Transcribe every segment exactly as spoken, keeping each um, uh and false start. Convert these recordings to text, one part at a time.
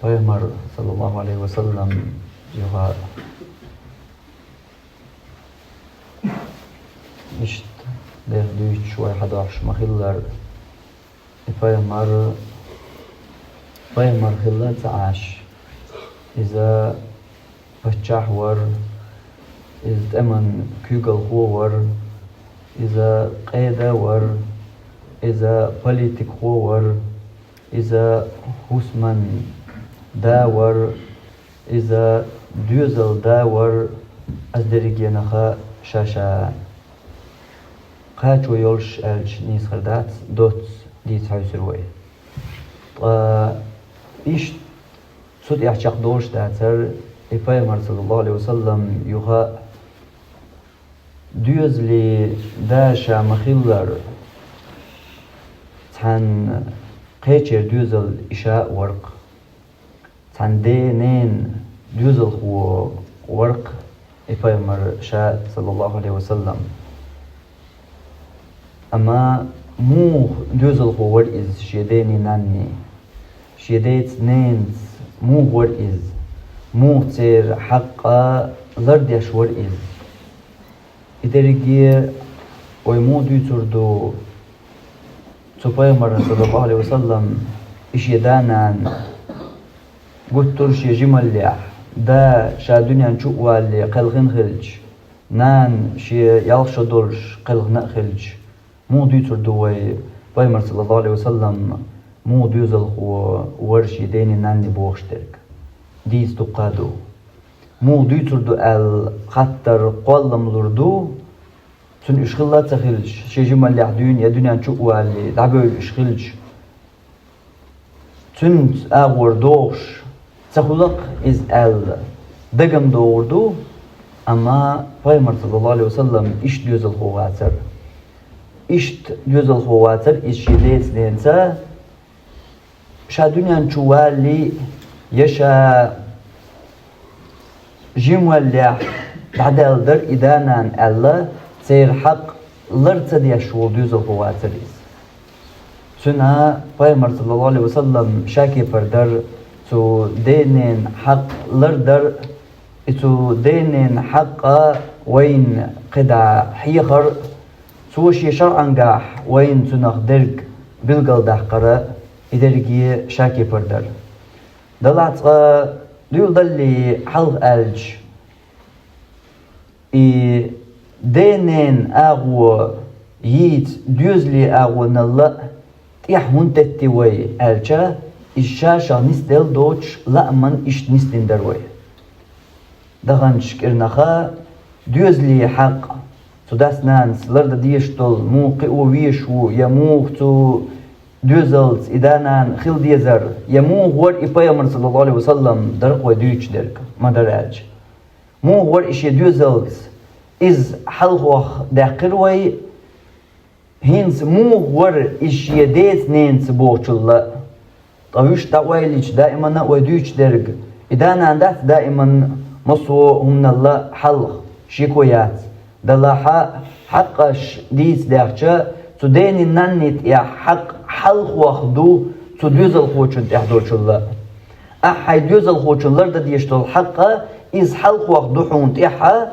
Пайхамар, саллаллаху алейхи ва саллам, юха иштта дерх дуьйцуш вай хьадохьуш ма-хиллара, и пайхамар, пайхамар хилла ца Ӏаш. Иза паччахь вар, иза тӀеман куьйгалхо вар, иза къеда вар, иза политикхо вар, иза хӀусаман да вар, иза доьзал да вар, ас дерригенах ша-ша кхачо йолуш аьлча нийса хир дац, доцца дийца хьаьвсира вай. Ткъа иштта цу тӀехь чекхдолуш дацара, и пайхамар, саллаллаху алейхи ва саллам, юха доьзалийн да ша ма-хиллара, цхьана кхечеран доьзал и ша а вара-кх. Цхьана ден-ненан доьзалхо вара-кх и пайхамар ша, саллаллаху алейхи ва саллам. Амма муха доьзалхо вара иза шен дений-нанний? Шен деца-ненаца муха вара иза? Муха церан хьакъ лардеш вара иза? И дерриге вай муха дуьйцур ду цу пайхамарна, саллаллаху алейхи ва саллам, и шен да-нана гуттар а шен жималлехь, да ша дуьнен чу а валале кхелхина хилча, нана шен ялх шо долуш кхелхина а хилча, муха дуьйцур ду вай пайхамар, саллаллаху алейхи ва саллам, муха доьзалхо вара шен дений-нанний бохуш дерг? Дийца дуккха а ду. Муха дуьйцур ду аьлла хаттар кхоллам лур ду, цуьнан уьш хилла а ца хилча, шен жималлехь дуьйна я дуьнен чу а валале, дӀабевлла уьш хилча, цуьнца агӀор догӀуш ца хуьлу-кх иза аьлла, дагам догӀур ду, амма пайхамар, саллаллаху алейхи ва саллам, иштта доьзалхо вацара. Иштта доьзалхо вацара иза шен деца-ненаца, ша дуьнен чу валале а, я ша жималлехь дӀадаьлла дара и да-нана аьлла, церан хьакъ лар ца деш волу доьзалхо вацара иза. Цуьнан пайхамар, саллаллаху алейхи ва саллам, ша кепара дара цу ден-ненан хьакъ лардар а, и цу ден-ненан хьакъ вайна кхидӀа хьехар а, цо шен шарӀангахь вайна цунах дерг билгалдаккхар а, и дерриге ша кепара дара. Делахь цкъа дуьйладалле хьалха аьлча, и ден-ненан агӀо йийца доьзалийн агӀоналла а тӀехь хӀунда теттий вай аьлча, иза ша-шех нисделла доцуш лааман иштта нисдина дара вай. Даханчу кӀирнахь доьзалийн хьакъ, цу дас-нанас лардан дезаш долу, муха кхио везаш ву я муха цу доьзалца и да-нана хила дезара, я муха вара и пайхамар, саллаллаху алейхи ва саллам, дара-кх вай дуьйцуш дерг, ма-дарра аьлча. Муха вара и шен доьзалца, иза хьалхох даьккхира вай, хӀинца муха вара иза шен деца-ненаца бохучул а. Ткъа вуьш дӀаойлича, даимана а вай дуьйцуш дерг, и да-нана дац даимана массо а хӀуманал а хьалха, шеко яц. Делахь а хьакъаш дийца даьхча, цу дений-нанний тӀехь хьакъ хьалхох ду цу доьзалхочун тӀехь долчул а. Ахьа хьайн доьзалхочун лардан дезаш долу хьакъ, иза хьалхох ду хьуна тӀехь,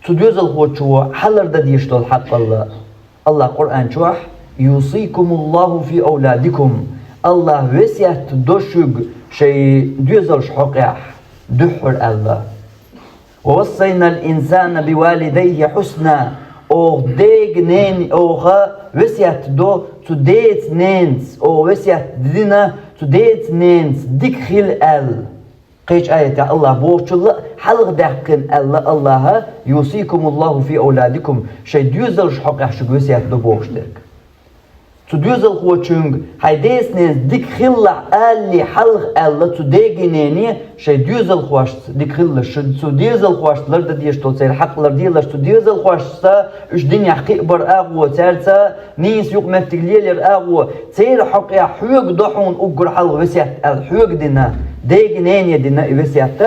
цу доьзалхочо хьан лардан дезаш долу хьакъал а. АллахӀа Къуръан чохь: «Юсикумуллаху фи авладикум». АллахӀа весет до шуьга шайн доьзалш хьокъехь дуьххьара аьлла. «Ва вассайнал инсана би валидайхи хьусна». Оха дега-нена, оха весет до цу деца-ненаца, оха весет дина цу деца-ненаца дика хила аьлла. Кхечу аятехь АллахӀа бохучул а хьалха даьккхина аьлла АллахӀа: «Юсикумуллаху фи авладикум», шайн доьзалш хьокъехь шуьга весет до бохуш дерг. Цу доьзалхочуьнга хьайн деца-ненаца дика хилалахь алале хьалха аьлла цу дега-нене, шайн доьзалхошца дика хилалаш, шу цу доьзалхошца лардан дезаш долу церан хьакъ ларделаш, цу доьзалхошца уьш динехь кхиабар агӀо, цаьрца нийса юкъаметтиг лелаяр агӀо, церан хьокъехь хьоьга до хьуна уггар хьалха весет аьлла хьоьга дина, дега-нене дина и весет,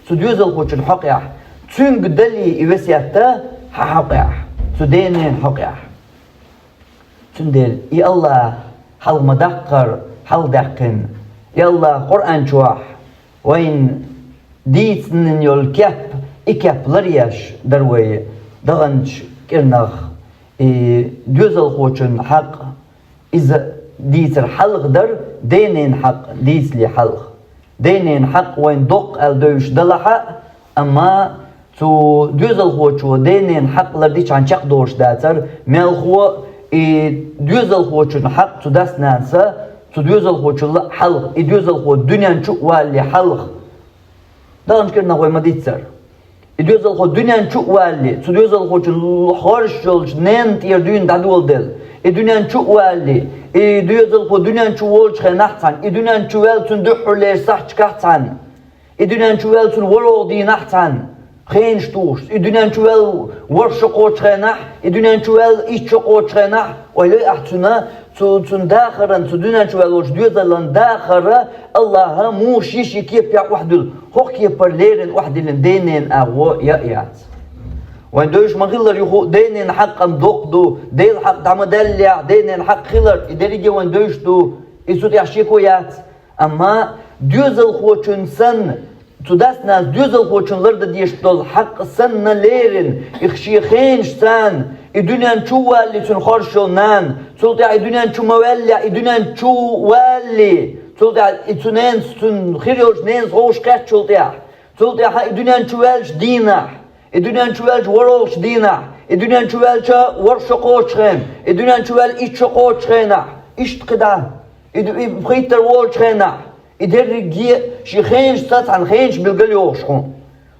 цу доьзалхочун хьокъехь, цуьнга далий и весет хьан хьокъехь, цу ден-ненан хьокъехь. Цундела и АллахӀа хьалха ма-даккхара, хьалха даьккхина, Ялла, Къуръан чохь вайна дийцина йолу кеп, и кеп ларъеш дара вай даханчу кӀирнах, и доьзалхочун хьакъ, иза дийцар хьалха дара, денен хьакъ дийцале хьалха. Денен хьакъ вайна доккха аьлла девзаш далахь а, амма цу доьзалхочо денен хьакъ лардичхьана чекхдолуш дацара, мелхо а и доьзалхочун хьакъ цу дас-нанаса, цу доьзалхочун ла а хьалха, и доьзалхо дуьнен чу а валале хьалха. Даханчу кӀирнах вай ма-дийццара. И доьзалхо дуьнен чу а валале, цу доьзалхочун хоржуш йолчу ненан тӀера дуьйна дӀадоладелла. И дуьнен чу а валале, и доьзалхо дуьнен чу волчу хенахь цхьаьна, и дуьнен чу ваьлла цуьнан дуьххьарлера сахьташкахь цхьаьна, и дуьнен чу ваьлла цуьнан ворхӀалгӀа дийнахь цхьаьна, хенаш тухуш, и дуьнен чу ваьлла ворхӀ шо кхочу хенахь, и дуьнен чу ваьлла итт шо кхочу хенахь, ойла йой ахь цуьнан, цу, цуьнан дахаран, цу дуьнен чу ваьлла волчу доьзалан дахар Аллаха муха шен-шен кепехь охьадуьллу, хӀокху кепара леррина охьадиллина денен агӀо я а яц. Вайн девзаш ма-хиллара, юха денен хьакъ-м доккха ду, Делан хьакъ дӀа ма-даллехь, денен хьакъ хиларх, и дерриге вайн девзаш ду, и цу тӀехь шеко яц. Амма доьзалхочун санна, цу дас-нанас доьзалхочун лардан дезаш долу хьакъ санна леррина, и шен хенаш цхьаьна, и дуьнен чу а валале цуьнан хоржуш йолу нана, цул тӀаьхьа и дуьнен чу ма-ваьллехь, и дуьнен чу а валале, цул тӀаьхьа и цу ненас, цуьнан хир йолчу ненас вовшахкхеттачул тӀаьхьа, цул тӀаьхьа и дуьнен чу ваьллачу дийнахь, и дуьнен чу ваьллачу ворхӀалгӀачу дийнахь, и дуьнен чу ваьллачу ворхӀ шо кхочу хенахь, и дуьнен чу ваьлла итт шо кхочу хенахь, иштта кхидӀа, и ду-, и пхийттара волчу хенахь, и дерриге а шен хенаш цхьаьна, хенаш билгал йохуш хьуна.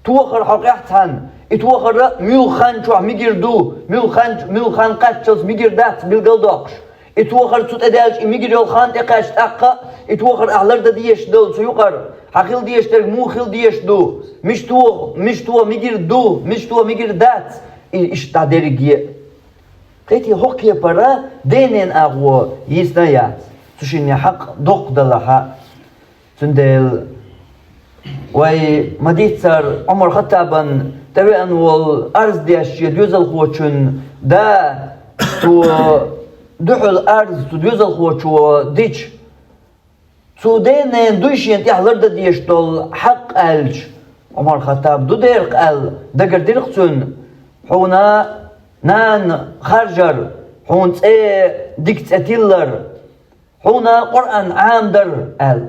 Тохар хьокъехь цхьаьна, и тохар муьлха хан чохь мегар ду, муьлха хан, муьлха хан кхаччалц мегар дац билгал доккхуш. И тохар цу тӀе даьлча, и мегар йолу хан тӀекхаьчча тӀаккха, и тохар ахь лардан дезаш долу цу юкъара, хьан хила дезаш дерг муха хила дезаш ду, мишта тоха, мишта тоха мегар ду, мишта тоха мегар дац, и иштта дерриге а. Кхетий, хӀокху кепара денен агӀо йийцина яц, цу шинне хьакъ доккха далахь а. Цундела вай ма-дийццара, Ӏумар-Хаттабан тӀевеана волу арз деш шен доьзалхочун да, цо дуьхьал арз цу доьзалхочо дича, цу денан дуй шена тӀехь лардан дезаш долу хьакъ аьлча, Ӏумар-Хаттаба ду дерах аьлла, дагардира-кх цуьнан: «Хьуна нана харжар, хьуна цӀе дика цӀе тиллар, хьуна Къуръан Ӏамадар», — аьлла.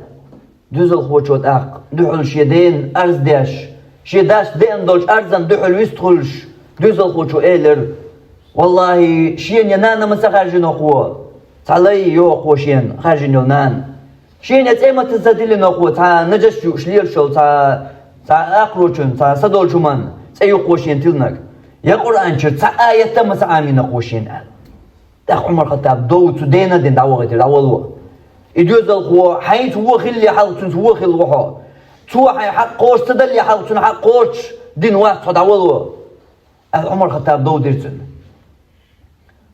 Доьзалхочо тӀаккха дуьхьал шен дена арз деш, шен дас деана долчу арзан дуьхьал вистхуьлуш, доьзалхочо элира: «Валлахи, шена я нана ма ца хаьржина хӀокхо, цхьа лай ю хӀокхо шена хаьржина йолу нана. Шена я цӀе ма ца тиллина хӀокхо, цхьа нажас юуш лелаш йолу цхьа, цхьа акхарочун, цхьа садолчу хӀуманна цӀе ю хӀокхо шена тиллинарг. Я Къуръанчуьра цхьа аят а ма ца Ӏамийна хӀокхо шена», — аьлла. ТӀаккха Ӏумар-Хаттаб дов цу дена а дина дӀавахийтира, дӀавало. И доьзалхо хьайца вон хиллале хьалха цуьнца вон хилла ву хьо. Цо хьайн хьакъ кхочуш ца далале хьалха цуьнан хьакъ кхочуш дина вац хьо, дӀавало, аьлла, Ӏумар-Хаттаб дов дира цуьнан.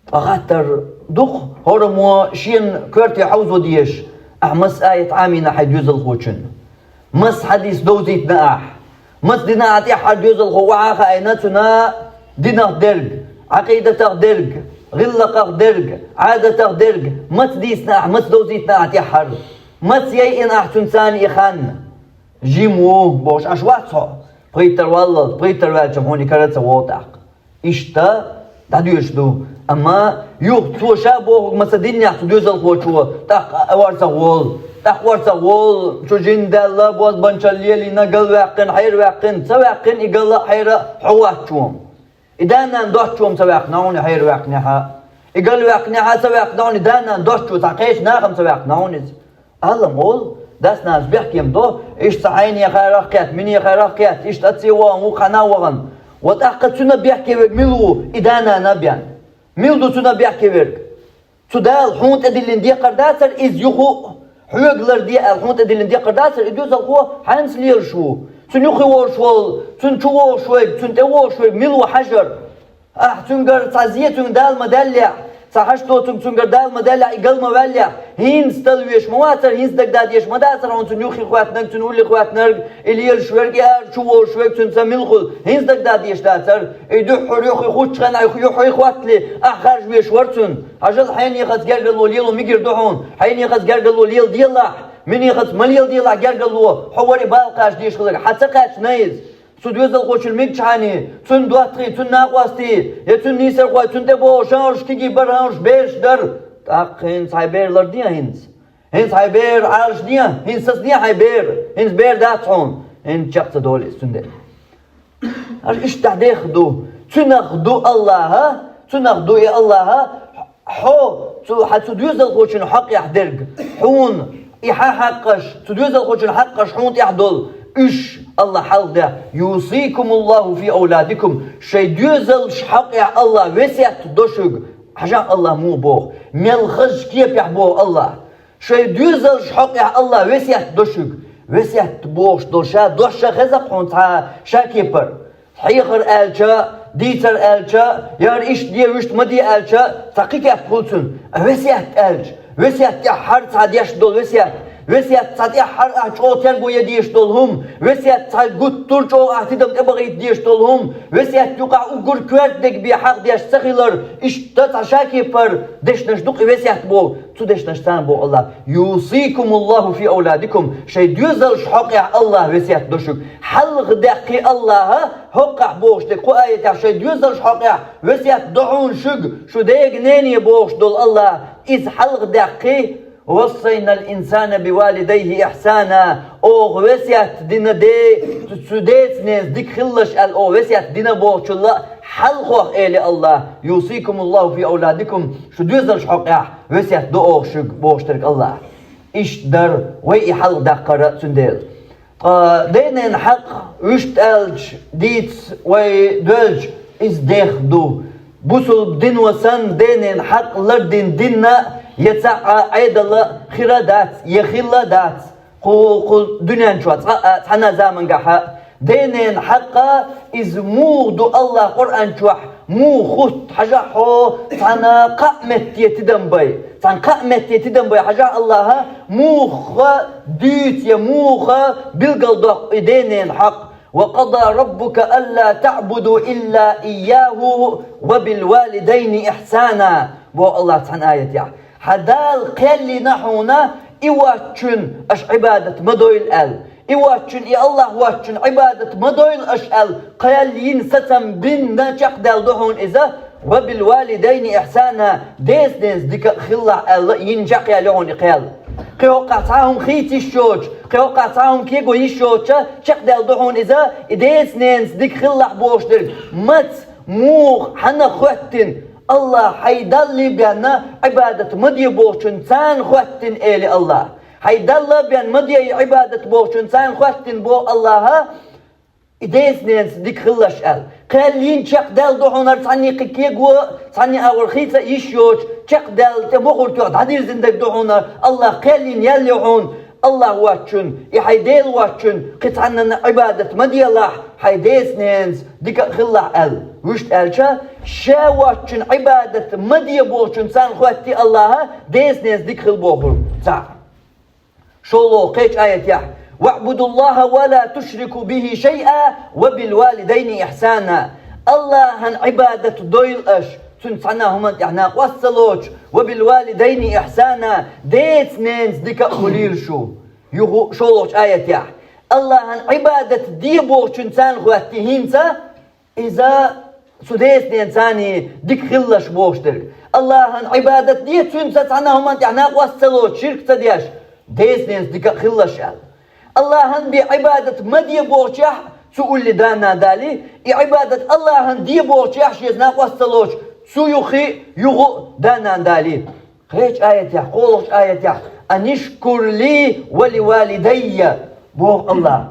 Ткъа хаттар ду-кх, хӀораммо шена коьрте хьовзо дезаш, ахь маса аят Ӏамийна хьайн доьзалхочунна? Маса хьадис довзийтина ахь? Маса дина ахь тӀаьххьара доьзалхо охьа а хаийна цуьнан динах дерг, Ӏакъидатах дерг, гӀиллакхах дерг, Ӏадатах дерг? Маса дийцина ахь, маса довзийтина ахь тӀаьххьара? Маса яйина ахь цуьнан царна и хан? Жима ву бохуш Ӏаш вац хьо? Пхийттара валлалц, пхийттара ваьлча хьуна и кара а ца вогӀу тӀаккха. Иштта дӀадоьдуш ду. Амма юха цо ша бохург ма ца динехь цу доьзалхочо, тӀаккха орцах волу. ТӀаккха орцах волу, чу жин даьлла, бозбанчалла лелийна, гал ваьккхина, хьера ваьккхина, ца ваьккхина и гал а, хьера а хьо воцчо. И да-нана доцчо-м ца ваьккхина хьуна хьера ваьккхинехь а. И гал ваьккхинехь а ца ваьккхина хьуна и да-нана доцчо, цхьа кхечу наха-м ца ваьккхина хьуна иза. Алам олу, дас-нанас бехке-м до, иштта цхьа хьайнехарах кхетта, минехарах кхетта, иштта ацций вахана, вукху хьана вахана. Ва тӀаккха цуьнан бехке верг мила ву, и да-нана а бен? Мила ду цуьнан бехке верг? Цу Дала хьуна тӀедиллина декхар дацара иза юха а, хьоьга ларде аьлла, хьуна тӀедиллина декхар дацара, и доьзалхо хьаьнца лелаш ву? Цуьнан юххе вогӀуш волу, цуьнан чу вогӀуш верг, цуьнан тӀе вогӀуш верг мила ву хьажар? Ахь цуьнгара цхьа зе цуьнга Дала ма-даьллехь, цхьа хьашт доцург цуьнгара Дала ма-даьллехь, и гал ма-ваьллехь, хӀинца талла веш ма вацара, хӀинца дагадеша ма дацара хьуна цуьнан юххе хӀоьттинарг, цуьнан улле хӀоьттинарг, и лелаш верг, и ара чу вогӀуш верг, цуьнца мила хуьлу, хӀинца дагадеша дацара. И дуьххьара юххе хӀуттучу хенахь юххе хӀоьттале, ахь харжа веш вара цуьнан. Хьажал, хьенехаца гергарло лело мегар ду хьуна, хьенехаца гергарло лела делахь, Минехаца ма леладелахь гергарло, хьо вари бала кхача дезаш хиларг. Хьа ца кхаьчна иза. Цу доьзалхочун мигачхьани, цун доттагӀий, цун накъостий, я цун нийсархой, цун тӀебогӀу шанхьарш кегий бар, хьанхьарш бераш дар. ТӀаккха хӀинца хьай бер ларде хӀинца. ХӀинца хьай бер Ӏалашде, хӀинца сацаде хьай бер. ХӀинца бер дац хьона. ХӀинца чекх ца долу иза цундела. Аш иштта дехха ду. Цунах ду Аллаха, цунах ду и Аллаха, хьо, цу, хьан цу доьзалхочун хьокъехь дерг, хьуна, и хьан хьакъаш, цу доьзалхочун хьакъаш хьуна тӀехь долу, уьш Аллах хьалха де. «Юсикумуллаху фи ауладикум», шайн доьзалш хьокъехь Аллах весет до шуьга. Хьажахь Аллах муха боху, мел хазачу кепехь боху Аллах. Шайн доьзалш хьокъехь Аллах весет до шуьга. Весет бохуш долу ша дош ша хеза хьуна цхьа ша кепара. Хьехар аьлча, дийцар аьлча, яра иштта де, вуьшта ма де аьлча, цхьа кхин кеп хуьлу цуьнан. Весет аьлча, весет тӀехь хьара цхьа деш долу весет. Весет цхьа тӀехь хьара ахь чӀогӀа терго ян дезаш долу хӀума. Весет цхьа гуттар а чӀогӀа ахь тидам тӀебахийта дезаш долу хӀума. Весет юкъахь уггар коьрта дерг бен хьахдеш ца хилар. Иштта цхьа ша кепара дешнаш ду-кх и весет боху. Цу дешнаш царна боху Аллах: «Юсикумуллаху фи ауладикум», шайн доьзалш хьокъехь Аллах весет до шуьга. Хьалха даьккхи Аллаха хӀокхахь бохуш дерг, кху аятехь шайн доьзалш хьокъехь весет до хьуна шуьга, шу дега-нене бохуш долу Аллах, иза хьалха даьккхи: «Вассайнал инсана бивалидайхи ихсана», оха весет дина де, цу деца-ненаца дика хилалаш аьлла, оха весет дина бохучул а хьалхох эли Аллах: «Юсикумуллаху фи ауладикум», шу доьзалш хьокъехь весет до оха шуьга бохуш дерг Аллах. Иштта дара вай и хьалха даккхар а цундела. Ткъа ден-ненан хьакъ вуьшта аьлча, дийца вай доьлча, иза дехха ду. Бусулба дино санна, ден-ненан хьакъ лардина дин а, я цхьа а Ӏедал а хир а дац, я хилла а дац. Кху, кху дуьнен чохь цкъа а, цхьана а замангахь а. Ден-ненан хьакъ а, иза муха ду Аллах Къуръан чохь, муха хӀутту, хьажахь хьо, цхьана кхаа метте тидам бай. Цхьана кхаа метте тидам бай, хьажахь Аллаха, муха дуьйцу я муха билгалдоккху и ден-ненан хьакъ. «Ва къада раббука алла таъбуду илла ийяху ва бил валидайни ихсана», боху Аллах цхьана аятехь. Хьан Дала кхел йина хьуна, и воцчун аша Ӏибадат ма дойла аьлла. И воцчун, и Аллах воцчун Ӏибадат ма дойла аша аьлла, кхел йина, сацам бина чекхдаьлла ду хьуна иза. «Ва бил валидайни ихсана», деца-ненаца дика а хилалахь аьлла, йина чекхъяьлла ю хьуна и кхел. Кхин хӀокхахь цхьа а хӀума хийца йиш йоцуш, кхин хӀокхахь цхьа а хӀума кего йиш йоцуша, чекхдаьлла ду хьуна иза, и деца-ненаца дика хилалахь бохуш дерг. Маца, муха, хьанах хоьттина? Аллах, хьайн Далла бен Ӏибадат ма де бохучун царна хоьттина, эли Аллах. Хьайн Далла бен ма де и Ӏибадат бохучун царна хоьттина, боху Аллаха, и деца-ненаца дика хилалаш аьлла. Кхел йина чекхдаьлла ду хьуна хӀара цхьанне кхин кего, цхьанне агӀор хийца а йиш йоцуш, чекхдаьлла тӀе мохур тоьхна дӀадирзина дерг ду хьуна, Аллах кхел йина яьлла ю хьуна, Аллах воцчун, и хьайн Дела воцчун кхин цхьаннан Ӏибадат ма делахь, хьайн деца-ненаца дика а хилалахь аьлла. Вуьшта аьлча, ша воцчун Ӏибадат ма де бохучун царна хоьттий Аллаха, деца-ненаца дика хила бохург цхьаъ. ШолгӀа кхечу аятехь: «ВаъбудуллахӀа ва ла тушрику бихӀи шайъа ва бил валидайни ихсана». Аллахьан Ӏибадат дойла аша, цуьнан цхьана а хӀуман тӀехь накъост ца лоцуш, «ва бил валидайни ихсана», деца-ненаца дика а хуьлийла шу. Юха шолгӀачу аятехь: «Аллахьан Ӏибадат де бохучун царна хоьттий хӀинца, иза цу деца-ненаца царний дика хилалаш бохуш дерг. Аллахьан Ӏибадат де, цуьнца цхьана а хӀуман тӀехь накъост ца лоцуш, ширк ца деш, деца-ненаца дика а хилалаш аьлла. Аллахьан бен Ӏибадат ма де бохучехь, цу улле да-нана дали, и Ӏибадат Аллахьан де бохучехь, шеца накъост ца лоцуш, цу юххе юха а да-нана дали». Кхечу аятехь, кхоалгӀачу аятехь: «Анишкур ли ва ли валидайя», боху Аллах.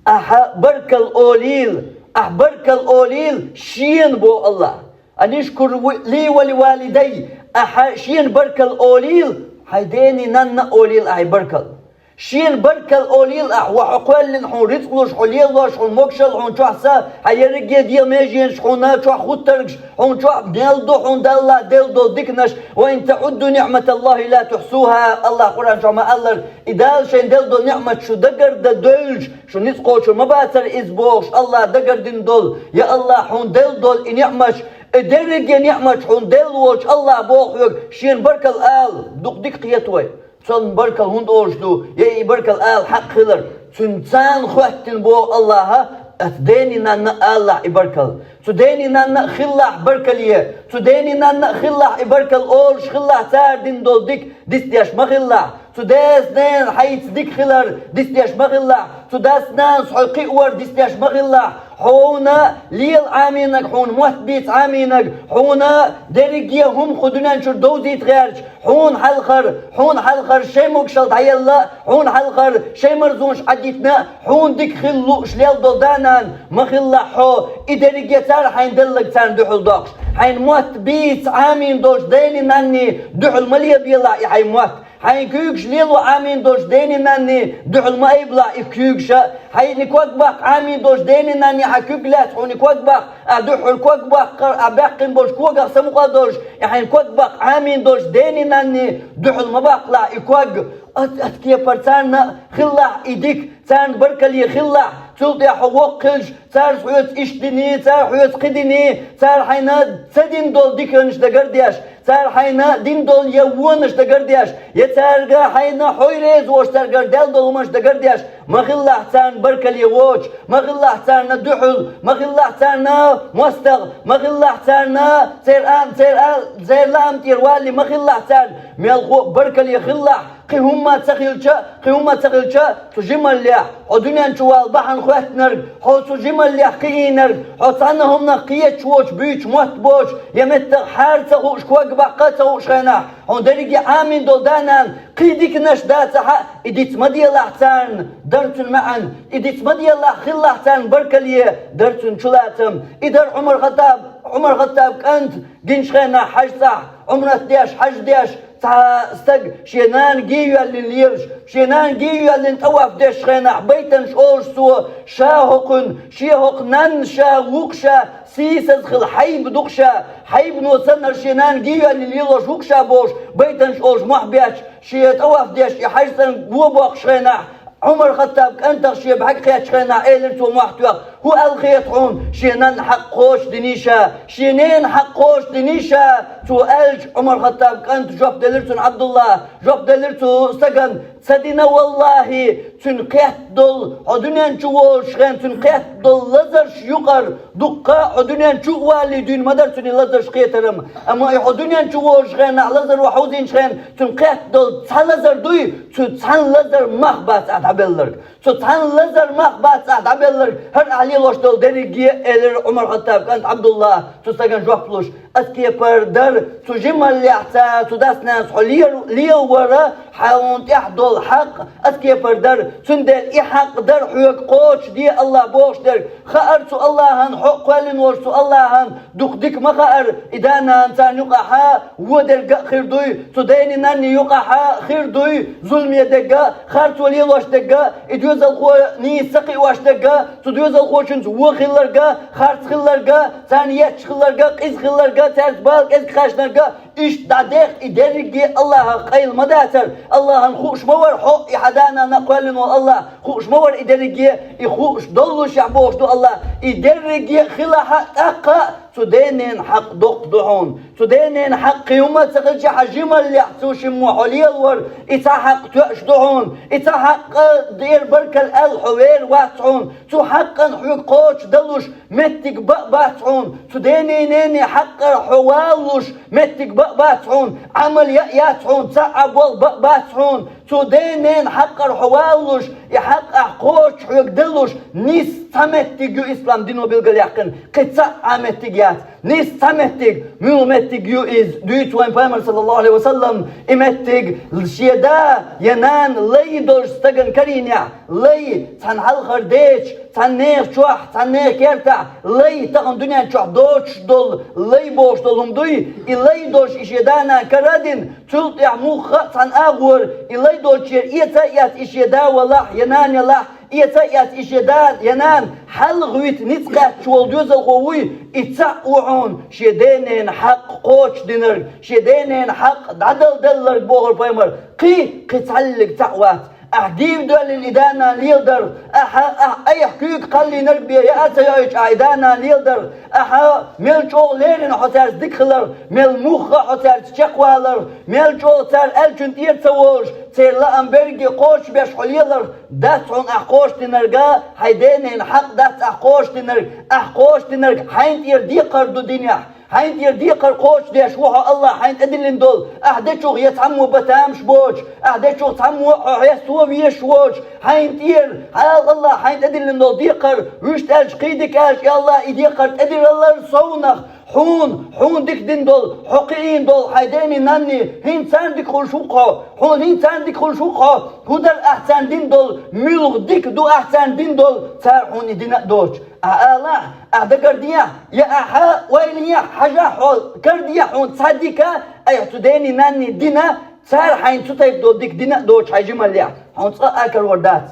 Ахьа баркалла олийла, ахьа баркалла олийла шена, боху Аллах. «Анишкур ли ва ли валидайя», ахьа шена баркалла олийла, хьайн дений, нанна а олийла ахьа баркалла. Шена баркалла олийла ахь, ва хьо кхоьллина, хьуна рицкъ луш, хьо лелош, хьуна могушалла, хьуна чохь са, хьан ерриге а дегӀан меженаш, хьуна чохь хӀуттаргаш, хьуна чохь мел ду хьуна Далла делла долу диканаш. «Ва ин таъудду ниъматаллахӀи ла тухьсухӀа», Аллах Къуръан чохь ма-аллара, и Дала шайна делла долу ниъмат шу дагардан девлча, шу ницкъ кхочур ма бацара иза бохуш, Аллах дагардина долу, я Аллах, хьуна делла долу и ниъматаш, и дерриге а ниъматаш хьуна делла волчу Аллах боху хьоьга, шена баркалла ала, дукха дика кхета вай. Цунна баркал хӀунда олуш ду, я и баркал ала хьакъ хилар? Цуьнан царна хоьттина боху Аллаха, аса дений-нанна а алалахь и баркал. Цу дений-нанна а хилалахь баркале, цу дений-нанна а хилалахь и баркал олуш хилалахь, цара дина долу дика дицдеш ма хилалахь. Цу дас-нанас хьайца дика хилар дицдеш ма хилалахь. Цу дас-нанас хьо кхиавар дицдеш ма хилалахь. Хьуна лела Ӏамийнарг, хьуна мотт бийца Ӏамийнарг, хьуна дерриге хӀума кху дуьнен чуьра довзийта гӀерташ, хьуна хьалхара, хьуна хьалхара шайн могушалла дӀаелла, хьуна хьалхара шайн марзонаш Ӏадитина, хьуна дика хила лууш лелла долу да-нана ма хилалахь хьо, и дерриге цара хьайна делларг царна дуьхьал доккхуш. Хьайна мотт бийца Ӏамийна долчу дений-нанний дуьхьал ма лебелахь и хьайн мотт. Хьайн куьйгаш лело Ӏамийна долчу дений-нанний дуьхьал ма айбалахь и куьйгаша. Хьайна ког баккха Ӏамийна долчу дений-нанний хьан куьг лаьцна хьуна ког баккха, а дуьхьал ког баккхар, а баьккхина болчу когах самукъа а долуш, и хьайна ког баккха Ӏамийна долчу дений-нанний дуьхьал ма баккхалахь и ког. Ат, ат кепара царна хилалахь и дика, царна баркале хилалахь, цул тӀаьхьа хьо воккха хилча, цара хьоьца иштта диний, цара хьоьца кхин диний, цара хьайна ца дина долу диканаш дагардеш, цара хьайна дина долу я вонаш дагардеш, я цаьрга хьайна хьо реза воцуш цаьргара даьлла долу хӀуманаш дагардеш, ма хилалахь царна баркале воцуш, ма хилалахь царна дуьхьал, ма хилалахь царна мостагӀа, ма хилалахь царна церан, церан, церан лаам тӀера валале, ма хилалахь царна, мелхо а баркале хилалахь. Кхин хӀумма ца хилча, кхин хӀумма ца хилча, цу жималлех, хьо дуьнен чу вала бахьана хоьттинарг, хьо цу жималлех кхиийнарг, хьо цхьанна хӀуманах кхеташ воцуш, буьйцуш мотт боцуш, я меттах хьара ца хууш, ког баккха а ца хууш хенахь, хьуна дерриге Ӏамийна долу да-нана кхин диканаш дан ца хаьа, и диц ма делахь царна, дара цуьнан маьӀна, и диц ма делахь, хилалахь царна баркале, дара цуьнан чулацам. И дара Ӏумар-Хаттаб, Ӏумар-Хаттаб кӀант гинчу хенахь хьаьж цӀахь, Ӏумрат деш, хьаьж деш, цхьа стаг шен нана гий йоьллина лелаш, шен нана гий йоьллина тӀаваф деш хенахь, байтанаш олуш цо, ша хӀокхуьнан, шен хӀокху нанна ша ву-кх ша, сийсаза хила хьайба ду-кх ша, хьайбано санна шен нана гий йоьллина лелош ву-кх ша бохуш, байтанаш олуш мохь бетташ, шен тӀаваф деш и хьаьж цӀанга го боккхуш хенахь, Ӏумар-Хаттаб кӀантах шен бӀаьрг кхеттачу хенахь, элира цо мохь тоьхна: «ХӀун аьлла хета хьуна, шен нанна хьакъ кхочушдиний ша, шен ненан хьакъ кхочушдиний ша?» Цо аьлча, Ӏумар-Хаттаб кӀанта жоп делира цунна, Ӏабдулла, жоп делира цу стагана: «Ца дина, валлахӀи, цуьнан кхетта долу, хьо дуьнен чу волуш хенахь цуьнан кхетта долу лазарш юкъара дуккха а хьо дуьнен чу а валале дуьйна ма дара цуьнан и лазарш кхетар-м, амма и хьо дуьнен чу волуш хенахь лазаро хьовзийначу хенахь цуьнан кхетта долу цхьа лазар дуй, цу цхьана лазар мах бац ахь дӀабелларг». Цу цхьана лазар мах бац ахь дӀабелларг, хӀара ахь лелош долу дерриге а, элира Ӏумар-Хаттаб кӀанта Ӏабдулла, цу стагана жоп луш. Аса кепара дара, цу жималлехь цара, цу дас-нанас хьо ле-, лелавара, хьуна тӀехь долу хьакъ, аса кепара дара, цундела и хьакъ дара хьоьга кхочушде Аллах бохуш дерг. Хаара цу Аллахьан, хьо а кхоьллина волуш цу Аллахьан, дукха дика ма хаара, и да-нана царна юкъахь а вон дерг а хир дуй, цу дений-нанний юкъахь а хир дуй, зуламе дерг а, харцо лелош дерг а, и доьзалхо нийса ца кхиош дерг а, цу доьзалхочуьнца вон хилларг а, харц хилларг а, царна етташ хилларг а, къиза хилларг а, цаьрца бала кӀезиг кхаьчнарг а, иштта дӀадехка и дерриге а Аллахьах къайла ма дацара, Аллахьан хууш ма вара хьо, и хьан да-нана а кхоьллина волу Аллах, хууш ма вара и дерриге а, и хууш доллушехь бохуш ду Аллах, и дерриге а хилахь а, тӀаккха а цу ден-ненан хьакъ доккха ду хьуна. Цу ден-ненан хьакъ кхин хӀумма а ца хилча, хьан жималлехь цу шиммо хьо лелавар, и цхьа хьакъ тоьаш ду хьуна. И цхьа хьакъ дера баркалла аьлла хьо вер вац хьуна. Цу хьакъан хьоьга кхочушдалуш меттиг бан а бац хьуна. Цу дений-нений хьакъара хьо валалуш меттиг бан а бац хьуна. Ӏамал ян а яц хьуна, цхьа а болх бан а бац хьуна. Цу ден-ненан хьакъара хьо валалуш, и хьакъ ахь кхочуш хьоьга далуш, нийса цхьа меттиг ю ислам дино билгалъяьккхина, кхин цхьа а меттиг яц. Нийса цхьа меттиг, муьлха меттиг ю иза? Дуьйцу вайн Пайхамар, саллаллаху Ӏалайхи ва саллам, и меттиг: шен да я нана лай долуш стагана карийнехь, лай цхьана хьалхара дечу, цхьана нехан чохь, цхьана нехан кертахь, лай тахана дуьнен чохь доцуш долу, лай бохуш долу хӀума дуй, и лай долуш и шен да-нана кара а дина, цул тӀаьхьа муха а цхьана агӀора, и лай долчера эца а эцна и шен да валахь, я нана ялахь, эца а эцна и шен да я нана, хьалха вита ницкъ кхаьчча волу доьзалхо вуй, и цхьаъ ву хьуна шен ден-ненан хьакъ кхочушдинарг, шен ден-ненан хьакъ дӀадала делларг, бохура Пайхамар, кхин, кхин цхьаллиг цхьаъ вац. Ахь дийв доьллина и да-нана леладар, ахьа, ахь айхьа куьйга кхаллийнарг бен яа ца йоуьйтуш ахь и да-нана леладар, ахьа мел чӀогӀа леррина хьо цаьрца дика хилар, мел муха хьо цаьрца чекхвалар, мел чӀогӀа цара аьллачун тӀера ца волуш, церан лаам берриге кхочушбеш хьо лелар, дац хьуна ахь кхочушдинарг, хьайн денан хьакъ дац ахь кхочушдинарг, ахь кхочушдинарг хьайна тӀера декхар ду динехь. Хьайна тӀера декхар кхочушдеш ву хьо АллахӀа хьайна тӀедиллина долу, ахь дечух я цхьаммо бан тамаш боцуш, ахь дечух цхьаммо хьо хьесто везаш воцуш, хьайна тӀера, хьала АллахӀа хьайна тӀедиллина долу декхар, вуьшта аьлча кхин дика аьлча, я АллахӀ, и декхар тӀедиллалара совнах, хьуна, хьуна дика дина долу, хьо кхиийна долу хьайн дений, нанний, хӀинца царна дика хуьлуш ву-кх хьо, хьуна хӀинца царна дика хуьлуш ву-кх хьо, хӀун дара ахь царна дина долу, муьлха дика ду ахь царна дина долу, цара хьуна и дина а доцуш. Ахь алахь, ахь дагардехьа, я ахьа ойла ехьа, хьажахь хьо, кардехьа хьуна цхьа дика, айхьа цу дений, нанний дина, цара хьайна цу тайпа долу дика дина а доцуш хьайн жималлехь, хьуна цкъа а карор дац.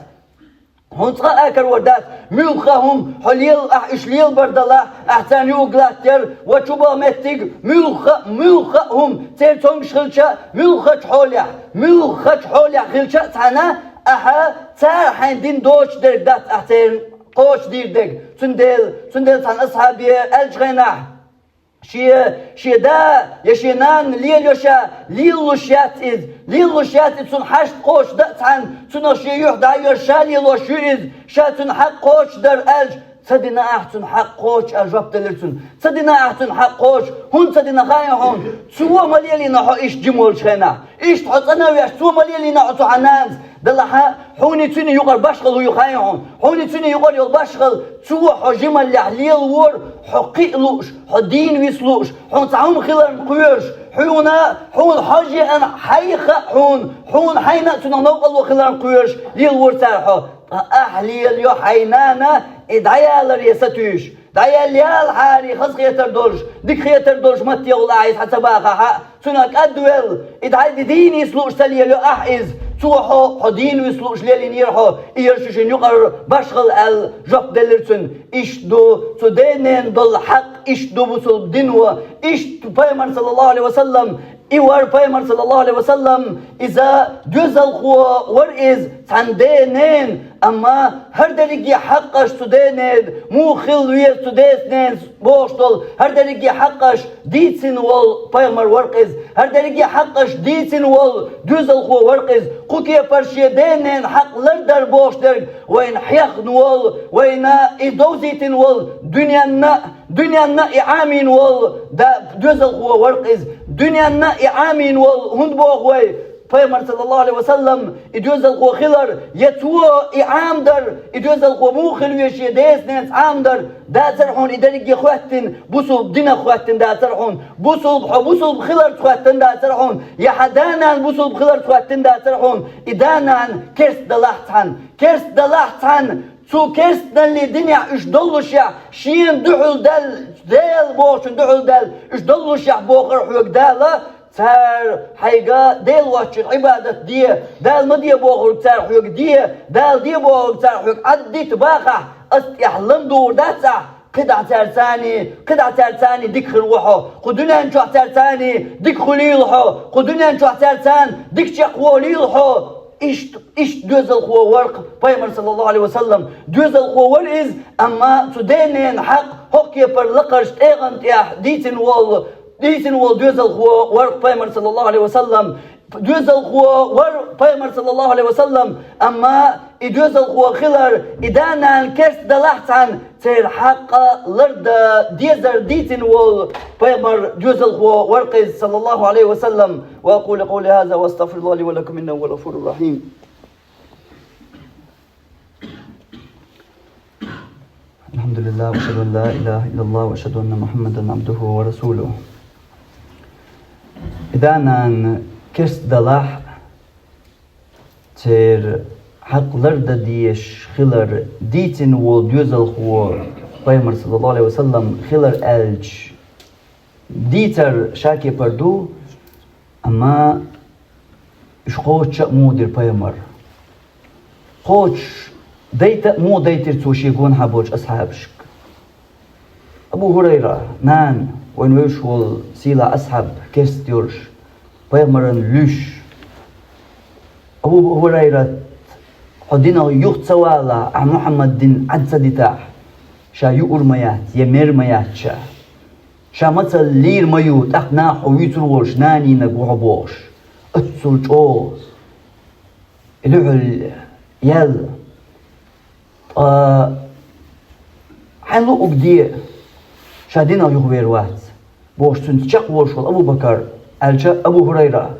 Хьуна цкъа а карор дац. Муьлхха а хӀума хьо лела, ахь уьш лелабар далахь, ахь царна юург латтаяр, ва чу баха меттиг, муьлхха а, муьлхха а хӀума, церан цомгаш хилча а, муьлххачу хьолехь, муьлххачу хьолехь хилча а цхьаьна, ахьа цара хьайна дина доцуш дерг дац ахь церан кхочушдийр дерг. Цундела, цундела цхьана асхьабе аьллачу хенахь, шен, шен да я шен нана лелайо ша, лелалуш яц иза, лелалуш яц иза, цунна хьашт кхочушдан а цхьаьна, цунах шен юьхь дӀа а йоьрзуш ша лелош ю иза, ша цуьнан хьакъ кхочушдар аьлча, ца дина ахь цуьнан хьакъ кхочуш аьлла жоп делира цунна. Ца дина ахь цуьнан хьакъ кхочуш, хӀунда ца дина хаий хьуна? Цо ма лелийна хьо иштта жима волчу хенахь. Иштта хьо цӀанвеш, цо ма лелийна хьо цу хьан нанас. Делахь а, хьуний цуьний юкъара башхалла хӀун ю хаий хьуна? Хьуний цуьний юкъара йолу башхалла, цо хьо жималлехь лелавора, хьо кхиа лууш, хьо дийна виса лууш, хьуна цхьа хӀума хиларна кхоьруш, хьуна, хьуна хьожа еана хьайха а хьуна, хьуна хьайна а цунах новкъарло хиларна кхоьруш, лелавора цара хьо. Ткъа ахь лелайо хьайн нана и дӀаяларе сатуьйсуш. ДӀаяла ялахьара хазахетар долуш, дикахетар долуш маттехула ахь иза хьан ца бахахь а, цунах кӀадвелла, и дӀа-, и дийна виса лууш ца лелайо ахь иза, цо хьо, хьо дийна виса лууш лелийнера хьо, и яра шу шина юкъара башхалла аьлла жоп делира цунна. Иштта ду цу денан долу хьакъ, иштта ду бусулба дино, иштта Пайхамар, саллаллаху Ӏалайхи ва саллам, и вара Пайхамар, саллаллаху Ӏалайхи ва саллам, иза доьзалхо вара иза, цхьана денан, амма хӀара дерриге хьакъаш цу денан, муха хила веза цу децненца бохуш долу, хӀара дерриге хьакъаш дийцина волу пайхамар вара-кх иза, хӀара дерриге хьакъаш дийцина волу доьзалхо вара-кх иза, кху кепара шен денан хьакъ лардар бохуш дерг вайна хьехна волу, вайна и довзийтина волу дуьненна а, дуьненна а и Ӏамийна волу да-, доьзалхо вара-кх иза. Дуьненна а и Ӏамийна волу, хӀунда боху вай, Пайхамар, саллаллаху Ӏалайхи ва саллам, и доьзалхо хилар, я цо и Ӏамадар, и доьзалхо муха хила веза шен децненца Ӏамадар, дацара хьуна и дерриге хоьттина, бусулба динах хоьттина дацара хьуна. Бусулба хьо бусулба хиларца хоьттина дацара хьуна, я хьан да-нана бусулба хиларца хоьттина дацара хьуна. И да-нана керста далахь цхьаьна, керста далахь цхьаьна, цу керстаналлин динехь уьш доллушехь, шена дуьхьал даьлла, Дела бохучун дуьхьал даьлла, уьш доллушехь бохура хьоьга Дала, цара хьайга Дела воцчунна Ӏибадат де, Дала ма де бохург цара хьоьга де, Дала де бохург цара хьоьга Ӏаддита бахахь, ас тӀехь лан духур дац ахь, кхидӀа цаьрца, кхидӀа цаьрца дика хир ву хьо, кху дуьнен чохь цаьрца дика хуьлийла хьо, кху дуьнен чохь цаьрца дика чекхволийла хьо. Иштта, иштта доьзалхо вара-кх Пайхамар, саллаллаху Ӏалайхи ва саллам. Доьзалхо вара иза, амма цу денан хьакъ хӀокху кепара лакхарчу тӀегӀан тӀехь дийцина волу, дийцина волу доьзалхо вара-кх Пайхамар, саллаллаху Ӏалайхи ва саллам. Доьзалхо вара Пайхамар, саллаллаху Ӏалайхи ва саллам, амма и доьзалхо хилар, и да-нана керста далахь цхьаьна, церан хьакъ лардан дезар дийцина волу Пайхамар, доьзалхо вара-кх иза, саллаллаху Ӏалайхи ва саллам. وأقول قولي هذا وأستغفر الله لي ولكم إنه هو الغفور الرحيم. الحمد لله، وأشهد أن لا إله إلا الله، وأشهد أن محمدا عبده ورسوله. И да-нана керста далахь, церан хьакъ лардан дезаш хилар дийцина волу доьзалхо, Пайхамар, саллаллаху Ӏалайхи ва саллам, хилар аьлча, дийцар шен кепара ду, амма уьш кхочуш а муха дира Пайхамар? Кхочуш дайта а муха дайтира цо шен гонахьа болчу асхьабашка? Абу ХӀурайра, нана, вайн вевзаш волу сийлахь асхьаб, керста йолуш, Пайхамарна луьйш. Абу ХӀурайрат Хьо динах юха ца валахь, ахь Мухьаммад дин Ӏад ца дитахь, ша юур ма яц, я мер ма яц ша. Ша мацалла лийр ма ю, тӀаккха наха хьо вуьйцур волуш нанийнаг ву хьо бохуш. Оццул чӀогӀа и дуьхьал яьлла. Ткъа хьайн луъург де, ша динах юхавер вац, бохуш цуьнца чекхволуш волу Абу-Бакар, аьлча Абу ХӀурайра.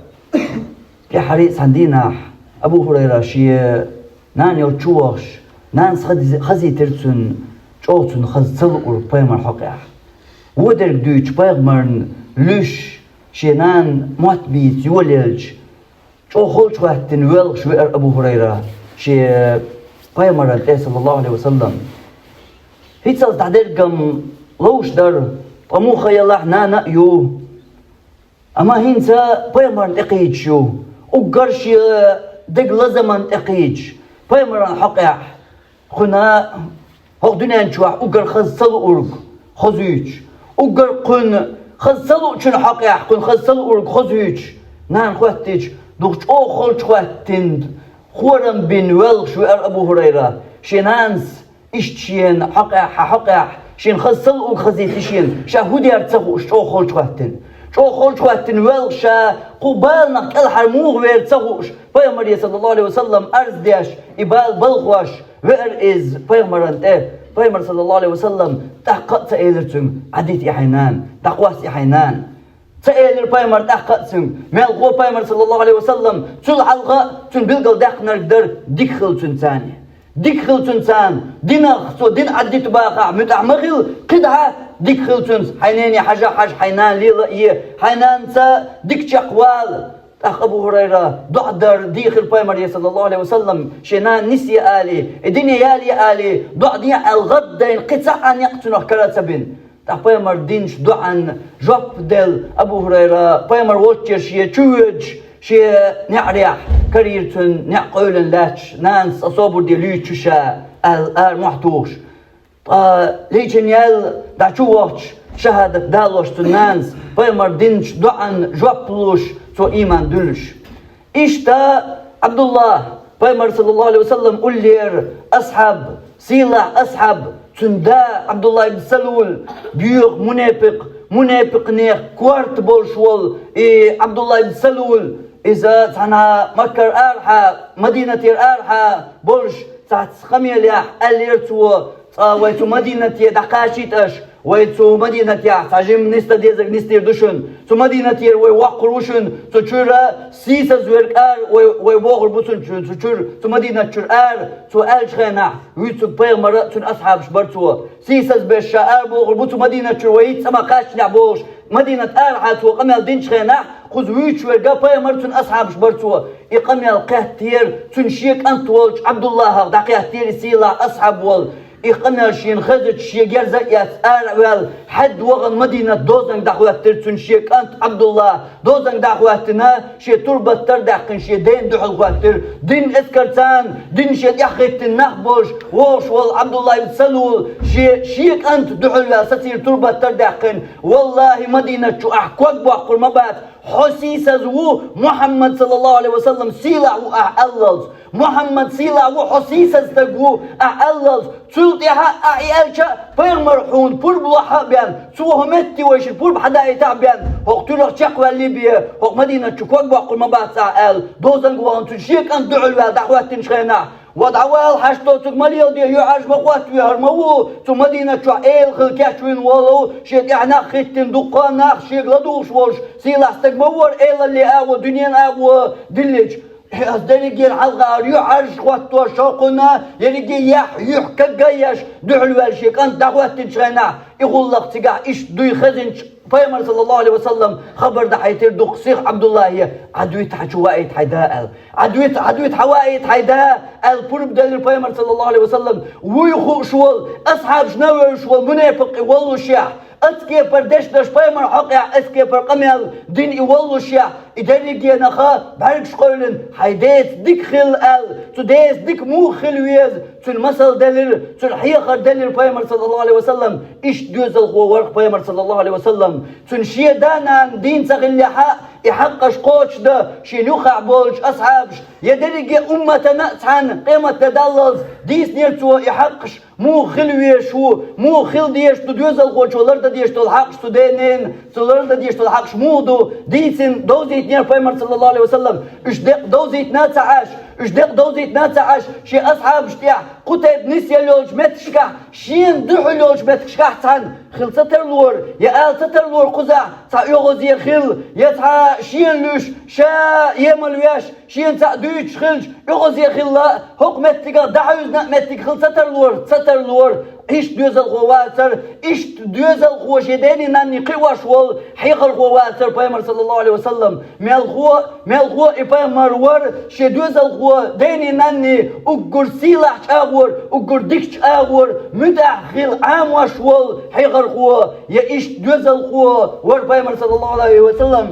ТӀаьххьара а цхьана дийнахь Абу ХӀурайра шен нана йолчу чу вахча, нанас хаз-, хазийтира цунна, чӀогӀа цунна хаза ца луург пайхамаран хьокъехь. Вон дерг дуьйцуш пайхамарна луьйш, шен нана мотт бийца йолаелча, чӀогӀа холчухӀоьттина воьлхуш веара Абу ХӀурайра шен пайхамаран тӀе, саллаллаху Ӏалайхи ва саллам. ХӀинццалц дӀадерг-м ловш дара, ткъа муха елахь нана а ю. Амма хӀинца пайхамарна тӀекхийдаш ю, уггар шен дег лазаман тӀекхийдаш, пайхамаран хьокъехь, кхуьнан хӀокху дуьнен чохь уггар хаза ца луург хозуьйтуш, уггар кхуьнан хаза ца луучун хьокъехь, кхуьнан хаза ца луург хозуьйтуш, нана хоьттича, дукха чӀогӀа холчухӀоьттина, хорам бина воьлхуш веара Абу ХӀурайра, шен нанас иштта шена хьокъехь, хьан хьокъехь, шена хаза ца луург хазийти шена, ша хӀун дер ца хууш, чӀогӀа холчухӀоьттина. ЧӀогӀа холчухӀоьттина воьлхуш ша, кху баланах кӀелхьара муха вер ца хууш, пайхамаре, саллаллаху Ӏалайхи ва саллам, арз деш, и бала балхош веара иза пайхамаран тӀе. Пайхамар, саллаллаху Ӏалайхи ва саллам, тӀаккха а ца элира цуьнга: «Ӏадита и хьайн нана, дӀакхосса и хьайн нана». Ца элира пайхамар тӀаккха а цуьнга. Мелхо пайхамар, саллаллаху Ӏалайхи ва саллам, цул хьалха а цуьнан билггал даьккхинарг дара дика хила цуьнан царна. Дика хила цуьнан царна. Динах, цо дин Ӏаддита бахахь муьтӀахь ма хила, кхидӀа дика хила цуьнца, хьайн нене хьажа а хьажа, хьайн нана лела а е, хьайн нанца дика чекхвала. ТӀаккха Абу ХӀурайра доӀа дар дийхира пайхамаре, саллаллаху Ӏалайхи ва саллам, шен нана нисъе алий, и дине ялае алий, доӀа де аьлла гӀаддайна кхин цхьа а некъ цунах кара ца бина. ТӀаккха пайхамар динчу доӀанна жоп делла Абу ХӀурайра, пайхамар волччуьра шен чу воьдуш, шен неӀарехь карийра цуьнан неӀ къевлина лаьтташ, нанас цкъа собар де луьйчу ша, аьлла, ара мохь тухуш. Ткъа лийчина яьлла, дӀа чу вахча, шахӀадат далош цуьнан нанас, пайхамар динчу доӀанна жоп луш, цо ийман дуьллуш. Иштта Ӏабдуллах, пайхамар, саллаллаху Ӏалайхи ва саллам, уллера асхьаб, сийлахь асхьаб, цуьнан да Ӏабдуллах ибн Салул, боьха мунепикъ, мунепикънех корта болуш волу и Ӏабдуллах ибн Салул, иза цхьана Маккара арахьа, Мадинатера арахьа болуш цхьацца къамелехь аьллера цо: «Цкъа вай цу Мадинате дӀакхачийта аша, вай цу Мадинатехь цхьа жимма нисдан дезарг нисдийр ду шуна. Цу Мадинатера вай воккхур ву шуна, цу чуьра сийсаз верг ара вай, вай бохур бу цунна чу-, цу чуьра, цу Мадинат чуьра ара», цо аьллачу хенахь, вуьйцург пайхамар а, цуьнан асхьабаш бара цо. Сийсаз берш ша ара бохур бу цу Мадинат чуьра, вай хӀинцца ма кхаччинехь бохуш, Мадинат арахьа цо къамел динчу хенахь, кхуза вуьйцуш верг а пайхамар, цуьнан асхьабаш бара цо. И къамел кхеттера, цуьнан шен кӀант волчу Ӏабдуллахьах дӀакхеттера и сийлахь асхьаб волу. И къамел шена хезачу шен герз а эцна ара а ваьлла, хьаьдда вахана Мадинат дозанга дӀахӀоьттира цуьнан шен кӀант Ӏабдуллахь. Дозанга дӀахӀоьттина, шен турбат тара даьккхина, шен дена дуьхьал хӀоьттира. Дин эскар царна, дин шен тӀехь хӀиттина нах болуш, вогӀуш волу Ӏабдуллахь ибн Салул шен, шен кӀант дуьхьал ваьлла сацийра турбат тара даьккхина. «Валлахьи, Мадинат чу ахь ког боккхур ма бац, хьо сийсаз ву, Мухьаммад, саллаллаху Ӏалайхи ва саллам, сийлахь ву ахь аллалц. Мухьаммад сийлахь ву, хьо сийсаз стаг ву ахь аллалц. Цул тӀаьхьа ахь и аьлча а, пайхамар хьуна пурба лохьа а бен, цо хӀун метте вайшинна пурба хьадаийтахь а бен, хӀокху туьрах чекхваьллий бен, хӀокху Мадинат чу ког боккхур ма бац ахь», аьлла, дозанга вахана цуьнан шен кӀант дуьхьал ваьлла дӀахӀоьттинчу хенахь, «Ва дӀавала хьашт доцург ма леладе, юьхьӀаьржа ма хӀоттаве, хӀара ма ву цу Мадинат чохь эла хила кечвина волу, шен тӀехь нах хӀиттина дуккха а нах шега ладугӀуш волуш сийлахь стаг ма ву хӀара, элаллин агӀо, дуьненан агӀо диллича. Ас дерригенна хьалха хӀара юьхьӀаьржа хӀоттош, шовкхунна ерриге яхь, юьхь кагга а еш, дуьхьал ваьлла шен кӀант дӀахӀоьттинчу хенахь, и гӀуллакх цигахь иштта дуй хезинчу». Пайхамар, саллаллаху Ӏалайхи ва саллам, хабар дахьийтира дукха сиха Ӏабдуллахье: «Ӏадвита хьан чу ваийта хьайн да», аьлла. «Ӏадвита, Ӏадвита хьан ваийта хьайн да», аьлла, пурба делира пайхамар, саллаллаху Ӏалайхи ва саллам, вуй хууш волу, асхьабашна а вевзаш волу мунепикъ и воллушехь, аса кепара дешнаш пайхамар хьокъехь, аса кепара къамел дина и воллушехь, и дерригенах бӀаьргаш къевлина, хьайн деца дика хила аьлла, цу деца дика муха хила веза, цуьнан масал делира, цуьнан хьехар делира пайхамар, саллаллаху Ӏалайхи ва саллам, иштта доьзалхо вара-кх пайхамар, саллаллаху Ӏалайхи ва саллам. Цуьнан шен да-нана дийна ца хиллехь а, и хьакъаш кхочушдан шен юкъахь болчу асхьабаш, я дерриге умматана а цхьаьна къематде даллалц дийцинера цо и хьакъаш, муха хила везаш ву, муха хила дезаш ду, доьзалхочо лардан дезаш долу хьакъаш цу денна, цо лардан дезаш долу хьакъаш муха ду, дийцина довзийтинера пайхамар, саллаллаху Ӏалайхи ва саллам. Уьш декъа довзийтина а ца Ӏаш, уьш декъа довзийтина а ца Ӏаш, шен асхьабаш тӀехь кху тайпа нисъелла йолчу меттигашкахь, шена дуьхьал йолчу меттигашкахь цхьаьна хила ца тарлора, я ала ца тарлора кхузахь цхьа оьгӀазе хила, я цхьа шена луьйш, ша емал веш, шена цхьаъ дуьйцуш хилча, оьгӀазе хилла, хӀокху меттигах дӀахьуьйзина а меттиг хила ца тарлора, ца тарлора. Иштта доьзалхо вацара, иштта доьзалхо шен дений нанний кхиош волу хьехархо вацара пайхамар, саллаллаху Ӏалайхи ва саллам. Мелхо, мелхо и пайхамар вара, шен доьзалхо дений нанний уггар сийлахьчу агӀор, уггар дикачу агӀор муьтӀахь хила Ӏамош волу хьехархо, я иштта доьзалхо вара пайхамар, саллаллаху Ӏалайхи ва саллам.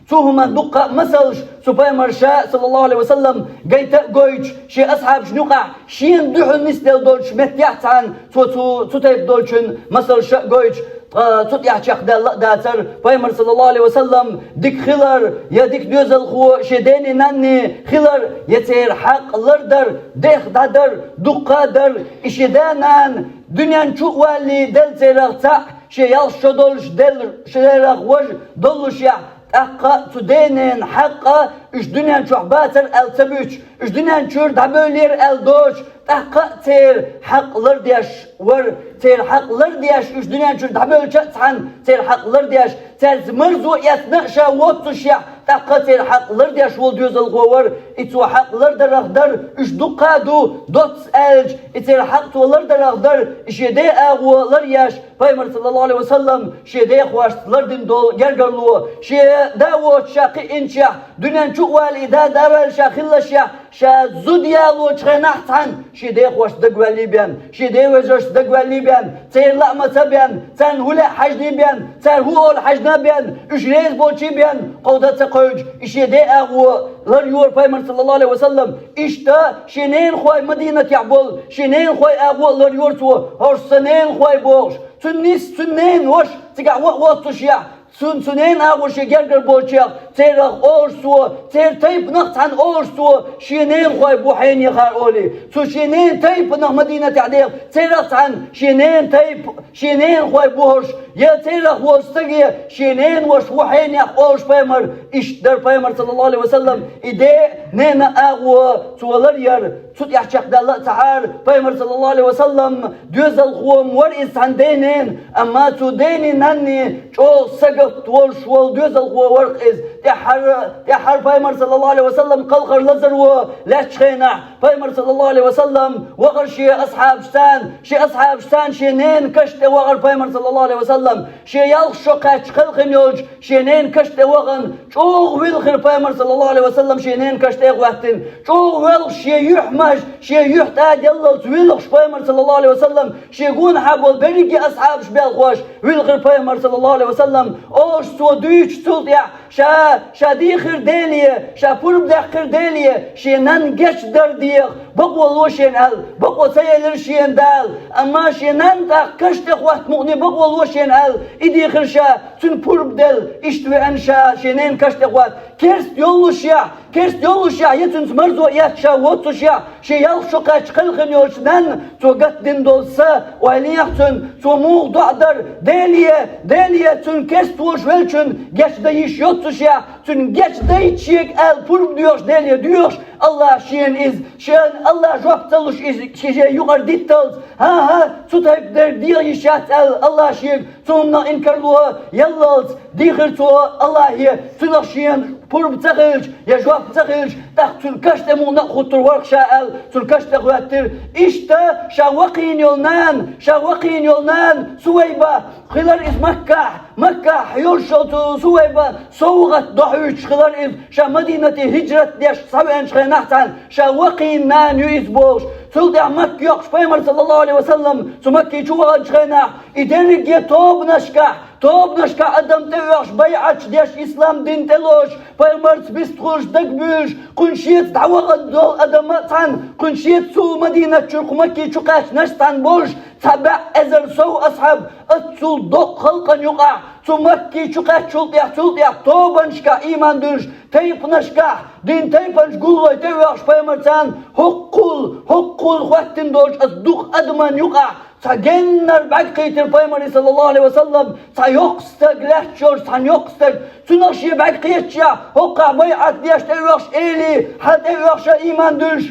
Цу хӀуманна дуккха а масалш цу пайхамар ша, саллаллаху Ӏалайхи ва саллам, гайта а гойтуш, шен асхьабашна юкъахь шена дуьхьал нисделла долчу меттехь цхьаьна цо цу, цу тайпа долчун масалш а гойтуш, ткъа цу тӀехь чекхдаьлла а дацара пайхамар, саллаллаху Ӏалайхи ва саллам, дика хилар, я дика доьзалхо шен дений нанний хилар, я церан хьакъ лардар, дех дӀадар, дуккха а дар, и шен да-нана дуьнен чу а валлий делла церах цхьаъ, шен ялх шо долуш делла церах важа доллушехь, тӀаккха а цу дений нанний хьакъ уьш дуьнен чохь бацара аьлла ца буьтуш, уьш дуьнен чуьра дӀабевллера аьлла доцуш, тӀаккха а церан хьакъ лардеш вара, церан хьакъ лардеш, уьш дуьнен чуьра дӀабевлча а цхьаьна церан хьакъ лардеш, цаьрца марзо эцна а ша воццушехь, тӀаккха а церан хьакъ лардеш волу доьзалхо вара, и цо хьакъ лардарах дара, уьш дуккха а ду, доцца аьлча, и церан хьакъ цо лардарах дара, и шен ден агӀо ларъеш, пайхамар, саллаллаху Ӏалайхи ва саллам, шен дехошца лардина долу гергарло, шен да воцуш ша кхиъначохь, дуьнен чу а валлий, да, да ваьлла ша хиллашехь, ша зуда ялочу хенахь цхьаьна шен дехошца дагаваьллий бен, шен ден вежаршца дагаваьллий бен, церан лаамца бен, царна хӀун лаьа хьаьжний бен, цара хӀун олу хьаьжна бен, уьш реза болчий бен, кховда а ца кхевдаш, и шен ден агӀо ларйора пайхамар, саллаллаху Ӏалайхи ва саллам. Иштта шен ненахой Мадинатехь болу, шен ненахой агӀо а ларйора цо, хӀорш сан ненахой бохуш, цуьнан нис, цуьнан ненан ваша цигахь ван а воццушехь, цуьнан, цу ненан агӀор шен гергара болчех, церах олуш цо, церан тайпанах цхьаьна олуш цо, шен ненахой бу хьенехара олий. Цу шен ненан тайпанах Мадинатехь деха, церах цхьаьна шен ненан тайпа, шен ненахой бу хӀорш, я церах волу стаге шен ненан ваша ву хьенех олуш пайхамар, иштта дара пайхамар, саллаллаху Ӏалайхи ва саллам, и ден, ненан агӀо цо ларъяр. Цу тӀехь чекхдаьлла а ца Ӏара, пайхамар, саллаллаху Ӏалайхи ва саллам, доьзалхо-м вара иза цхьана дений нанна, амма цу дений нанний чӀогӀа сагатта волуш волу доьзалхо вара иза. ТӀаьххьара, тӀаьххьара пайхамар, саллаллаху Ӏалайхи ва саллам, кхалхар лазар ван лаьттачу хенахь, пайхамар, саллаллаху Ӏалайхи ва саллам, вахара шен асхьабашца, шен асхьабашца шен ненан каш тӀе вахара пайхамар, саллаллаху Ӏалайхи ва саллам, шен ялх шо кхаьчча кхелхина йолчу шен ненан каш тӀе вахана, чӀогӀа вилхира пайхамар, саллаллаху Ӏалайхи ва саллам, шен ненан каш тӀе а хӀоьттина. ЧӀогӀа воьлхуш шен юьхь маж, шен юьхь тӀаделлалц вилхуш пайхамар, саллаллаху Ӏалайхи ва саллам, шен гонахьа болу берриге асхьабаш белхош вилхира пайхамар, саллаллаху Ӏалайхи ва саллам, олуш цо дуьйцуш цул тӀаьхьа, ша, ша дийхира Деле, ша пурба даьккхира Деле, шен нанна гечдар деха, бакъо ло шена аьлла, бакъо ца елира шена Дала, амма шен нанна тӀаккха каш тӀе хӀотта мукъане бакъо ло шена аьлла, и дийхира ша, цуьнан пурба делла, иштта веана ша шен ненан каш тӀе хӀотта. Керста йоллушехь, керста йоллушехь, я цуьнца марзо эцна ша воццушехь, шен ялх шо кхаьчча кхелхина йолчу нанна цо гатдина долу са, ойла еха цуьнан, цо муха доӀа дара, Деле, Деле, цуьнан керста волуш веллачунна гечдан йиш йоццушехь, цуьнан гечдайта шега аьлла пурба доьхуш, Деле доьхуш, АллахӀа шена иза, шена АллахӀа жоп ца луш иза шен юкъара дитталц, хӀан-хӀа, цу тайпа дерг деха йиш яц аьлла, АллахӀа шега цу хӀуманах инкарло еллалц, дийхира цо АллахӀе, цунах шена пурба ца хилча, я жоп ца хилча, тӀаккха цуьнан каш тӀе мукъана а хӀуттур вара-кх ша аьлла, цуьнан каш тӀе хӀоьттира. Иштта ша вакхийна йолу нана, ша вакхийна йолу нана, Сувайба, хилира иза Маккахь, Маккахь йолуш йолу цу Сувайба совгӀат дохьуьйтуш хилира иза, ша Мадинате хӀижрат деш схьавеанчу хенахь цхьаьна, ша вакхийна нана ю иза бохуш. Цул тӀаьхьа Макка йоккхуш пайхамар, саллаллаху Ӏалайхи ва саллам, цу Макке чу ваханчу хенахь, и дерриге тобанашкахь, Тобанашкахь адам тӀеоьхуш, байӀаташ деш, ислам дин тӀелоцуш, пайхамарца вистхуьлуш, дагабуьйлуш, кхуьнан шеца дӀавахана долу адам а цхьаьна, кхуьнан шеца цул Мадинат чуьра кху Макки чу кхаьчнарш цхьаьна болуш, цхьа бӀе эзар сов асхьаб, аццул доккха халкъана юкъахь, цу Макки чу кхаьччул тӀаьхьа, цул тӀаьхьа тобанашкахь ийман дуьллуш, тайпанашкахь, дин тайпанаш гуллой тӀеоьхуш пайхамарца, хӀоккхул, хӀоккхул хӀоттина долчу аса дукха адаман юкъахь цхьа геннара бӀаьрг кхийтира пайхамаре, саллаллаху Ӏалайхи ва саллам, цхьа йоккха стаг лаьтташ йолчу цхьана йоккха стаг, цунах шен бӀаьрг кхетчехь, хӀоккхахь байӀат деш тӀеоьхуш эли, хьан тӀеоьхуша ийман дуьллуш,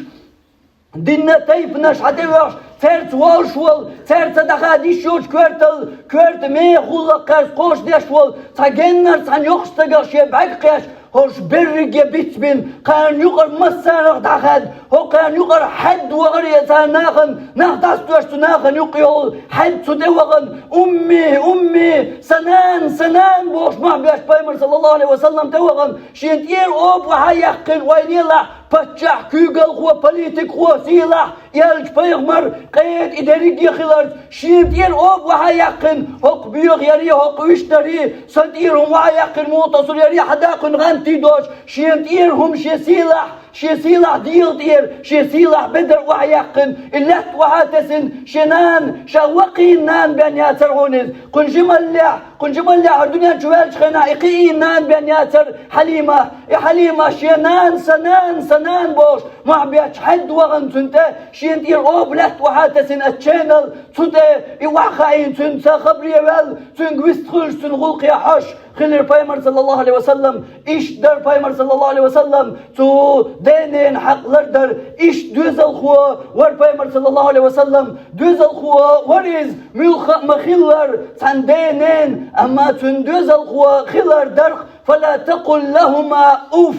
динна тайпанаш хьан тӀеоьхуш, цаьрца волуш волу, цаьрца дӀахада йиш йолчу коьртал, коьрта меха гӀуллакх кхаьрца кхочушдеш волу, цхьа геннара цхьана йоккхачу стагах шен бӀаьрг кхетча, хӀорш берриге бицбина, кхарна юкъара массарах дӀахаьдда, хӀокхарна юкъара хьаьдда вахара я цара нахана, нах дӀасадоьшу цу нахана юкъа йолу, хьаьдда цу тӀе вахана, умми, умми, сан нана, сан нана бохуш мохь беш пайхамар, саллаллаху Ӏалайхи ва саллам, тӀе вахана, шен тӀера оба охьа а яьккхина, ойла елахь, паччахь, куьйгалхо, политикхо, сийлахь, аьллачу пайхамар, къеда и дерриге а хиларца, шен тӀера оба охьа а яьккхина, хӀокху боьха яри, хӀокху уьш дари, сан тӀера хӀума охьа а яьккхина, муха тосур яри, хьан даккхина гӀантий доцуш, шен тӀера хӀума шен сийлахь, шен сийлахь дегӀа тӀера, шен сийлахь бедар охьа а яьккхина, и лаьтта охьа а тесина, шен нана, ша вакхийна нана бен яцара хьуна иза, кхуьнан жималлехь, кхуьнан жималлехь хӀара дуьнен чу ваьллачу хенахь и кхиийна нана бен яцара Хьалима, и Хьалима шен нана, сан нана, сан нана бохуш, мохь бетташ хьаьдда вахана цунна тӀе, шена тӀера оба лаьтта охьа а тесина ас ченал, цу тӀе и охьахаийна цуьнца хабаре ваьлла, цуьнга вистхуьлуш, цуьнан гӀуллакхе хьожуш хилира пайхамар, саллаллаху Ӏалайхи ва саллам, иштта дара пайхамар, саллаллаху Ӏалайхи ва саллам, цу ден-ненан хьакъ лардар, иштта доьзалхо вара пайхамар, саллаллаху Ӏалайхи ва саллам, доьзалхо вара иза, муьлхха а ма-хиллара, цхьана ден-ненан, амма цуьнан доьзалхо хилар дарх, «Фала такъул лахума уф»,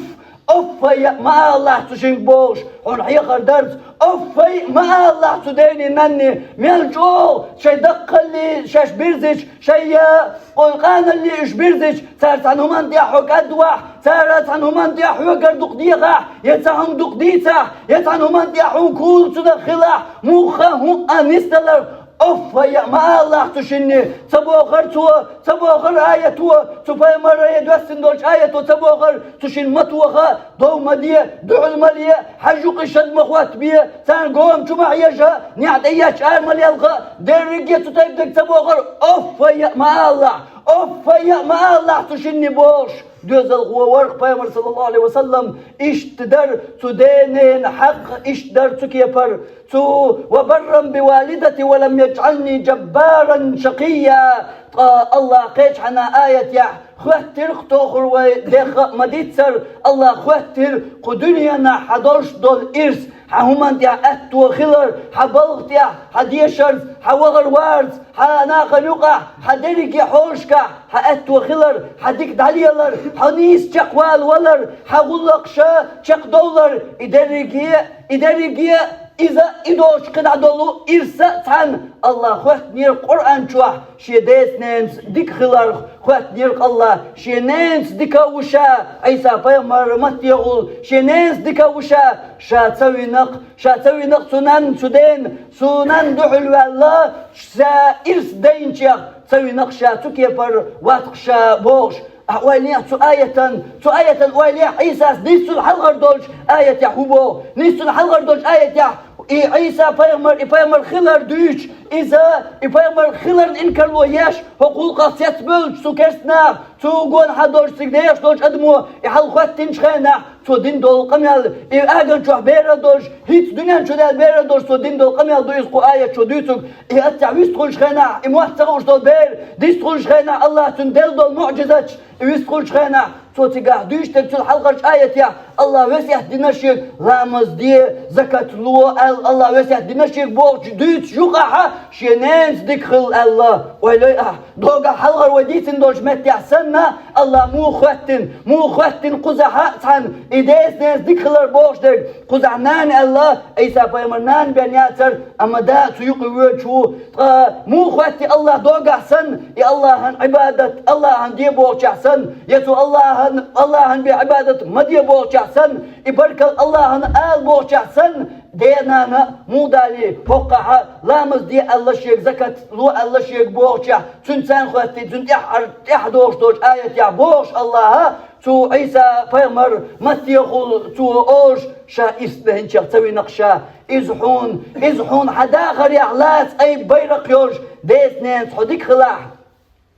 «Оффай» а ма алалахь цу шинга бохуш, хьуна хьехар дарца, «Оффай» а ма алалахь цу дений, нанний, мел чӀогӀа шайн даккхаллий шаьш бирзича, шайн къаналлий уьш бирзича, цара цхьана хӀуманна тӀехь хьо кӀадвахь, цара цхьана хӀуманна тӀехь хьоьгара дукха дехахь, я цхьа хӀума дукха дийцахь, я цхьана хӀуманна тӀехь хьуна кула цунах хилахь, муха хӀуъа нисдалар, «Оффай» а ма алалахь цу шинне, ца бохура цо, ца бохура аято, цу пайхамаре доьссина долчу аято ца бохура, цу шинна ма тоха, дов ма де, дуьхьал ма ле, хьажа юкъа шад ма хӀоттабе, царна гома чу ма хьежа, неӀ тӀеетташ ара ма лелха, дерриге а цу тайпаниг ца бохура, «Оффай» а ма алалахь, «Оффай» а ма алалахь цу шинне бохуш. Доьзалхо вара-кх пайхамар, саллаллаху Ӏалайхи ва саллам, иштта дара цу ден-ненан хьакъ, иштта дара цу кепара. Цу «ва барран би валидати ва лам яджӀални джаббаран шакъийя». Ткъа Аллах кхечхьана аятехь хоьттира-кх, тохур вай дехха а ма-диццара, Аллах хоьттира кху дуьненахь хьан долуш долу ирс, хьан хӀуманна тӀехь аьтто хилар, хьан балха тӀехь, хьан дешарца, хьан вахар-варца, хьан нахана юкъахь, хьан дерриге хьолашкахь, хьан аьтто хилар, хьан дика дӀалелар, хьан нийса чекхвала валар, хьан гӀуллакхаш чекхдовлар, и дерриге, и дерриге, иза и доцуш кхидӀа долу ирс а цхьаьна Аллах хоьттинера Къуръан чохь шен деца-ненаца дика хиларх, хоьттинера-кх Аллах шен ненаца дика а ву ша, Ӏийса пайхамар ма-тӀехула, шен ненаца дика а ву ша, ша ца вина-кх, ша ца вина-кх цу нанна, цу дена, цу нанна дуьхьал ваьлла, ша ирс дайначех ца вина-кх ша, цу кепара вац-кх ша бохуш. Ахь ойла ехьа цу аятан, цу аятан ойла ехьа, Ӏийсас нийсса цунна хьалхара долчу аятехь хӀун боху? Нийсса цунна хьалхара долчу аятехь и Ӏийса пайхамар, и пайхамар хилар дуьйцуш, иза и пайхамар хиларна инкарло еш, хӀокху гӀуллакхах цецбевллачу цу керстанаха, цу гонахьа долчу, цига дехаш долчу адамо и хьалха хоьттинчу хенахь, цо дина долу къамел, и аган чохь бер а долуш, хӀинца дуьнен чу даьлла бер а долуш, цо дина долу къамел ду иза кху аят чу дуьйцург. И аттехь вистхуьлучу хенахь, и мотт ца хууш долу бер дистхуьлучу хенахь, Аллах цунна делла долу муӀжизаташ, и вистхуьлучу хенахь, цо цигахь дуьйцуш дерг цуьнан хьалхарчу аятехь, Аллах весет дина шега, ламаз де, закат ло аьлла, Аллах весет дина шега бохучу дуьйцуш юкъахьа, шен ненаца дика хила аьлла. Ойла йой ахь, догахь хьалхара вай дийцина долчу меттехь санна, Аллах муха хоьттина, муха хоьттина кхузахь а цхьаьна и деца-ненаца дика хилар бохуш дерг, кхузахь нана аьлла, Ӏийса пайхамар нана бен яцара, амма да цу юкъа воьдуш ву. Ткъа муха хоьтту Аллах догахь санна, и Аллахьан Ӏибадат, Аллахьан де бохучехь санна, я цу Аллахьан, Аллахьан бен Ӏибадат ма де бохучехь санна, и баркалла Аллахьан ала бохучехь санна, Дена-нана муха дале, хӀокхахьа ламаз де аьлла шега, закат ло аьлла шега бохучехь, цуьнан царна хӀоттий, цуьнан тӀехь ар-, тӀехь дохуш долчу аятехь бохуш АллахӀа, цу Ӏийса пайхамар маттехула цо олуш, ша ирс дайначех ца винакх ша. Иза хьуна, иза хьуна хьан дахарехь лаца айба, байракх йолуш, деца-ненаца хьо дика хилахь.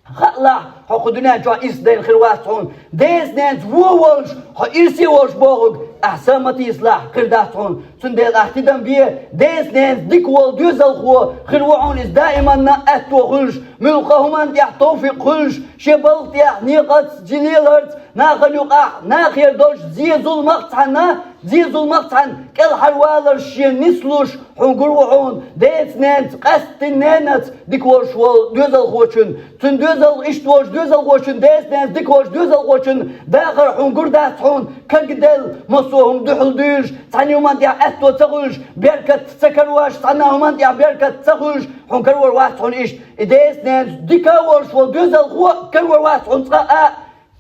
Хаалахь, хьо кху дуьнен чохь ирс дайна хир вац хьуна. Деца-ненаца вон волуш, хьо ирсе волуш бохург, ахь са ма тийсалахь, хир дац хьуна. Цундела ахь тидам бе, деца-ненаца дика волу доьзалхо хир ву хьуна иза даиманна аьтто хуьлуш, муьлхха хӀуманна тӀехь товфикъ хуьлуш, шен балха тӀехь некъаца, жи леларца, нахана юкъахь нахера долуш зе-зуламах а цхьаьна, зе-зуламах а цхьаьна кӀелхьарваларш шен нислуш, хьуна гур ву хьуна, деца-ненаца, къаьсттина ненаца дика волуш волу доьзалхочун, цуьнан доьзал-, иштта волчу доьзалхочун, деца-ненаца дика волчу доьзалхочун дахар хьуна гур дац хьуна, кагделла, массо а хӀума дуьхьал дуьйлуш, цхьана хӀуманна тӀехь аьтто ца хуьлуш, беркат ца карош, цхьана хӀуманна тӀехь беркат ца хуьлуш, хьуна карор вац хьуна иштта. И деца-ненаца дика а волуш волу доьзалхо а карор вац хьуна цкъа а.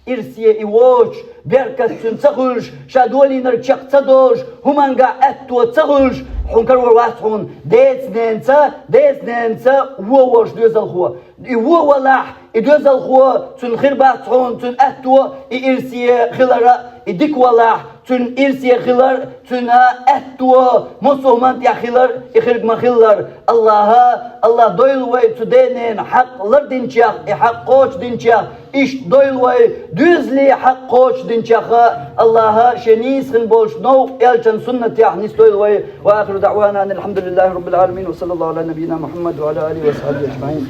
Ирсе и воцуш, беркат цуьнан ца хуьлуш, ша долийнарг чекх ца долуш, хӀуманга аьтто ца хуьлуш, хьуна карор вац хьуна деца-ненаца, деца-ненаца вон волуш доьзалхо. И вон валахь, и доьзалхо, цуьнан хир бац хьуна, цуьнан аьтто, и ирсе хилар а, и дика валахь, цуьнан ирсе хилар а, цуьнан аьтто, массо а хӀуманна тӀехь хилар а, и хирг ма-хиллара. АллахӀа, АллахӀ дойла вай цу денен хьакъ лардинчех, и хьакъ кхочушдинчех, иштта дойла вай доьзалийн хьакъ кхочушдинчех а. АллахӀа шен нийса хин болчу новкъа элчан суннатехь нисдойла вай. Ва ахиру даъвана анил хьамдулиллахи раббил Ӏаламин. Ва саллаллаху Ӏала набийина Мухьаммад ва Ӏала алихи ва асхьабихи аджмаӀин.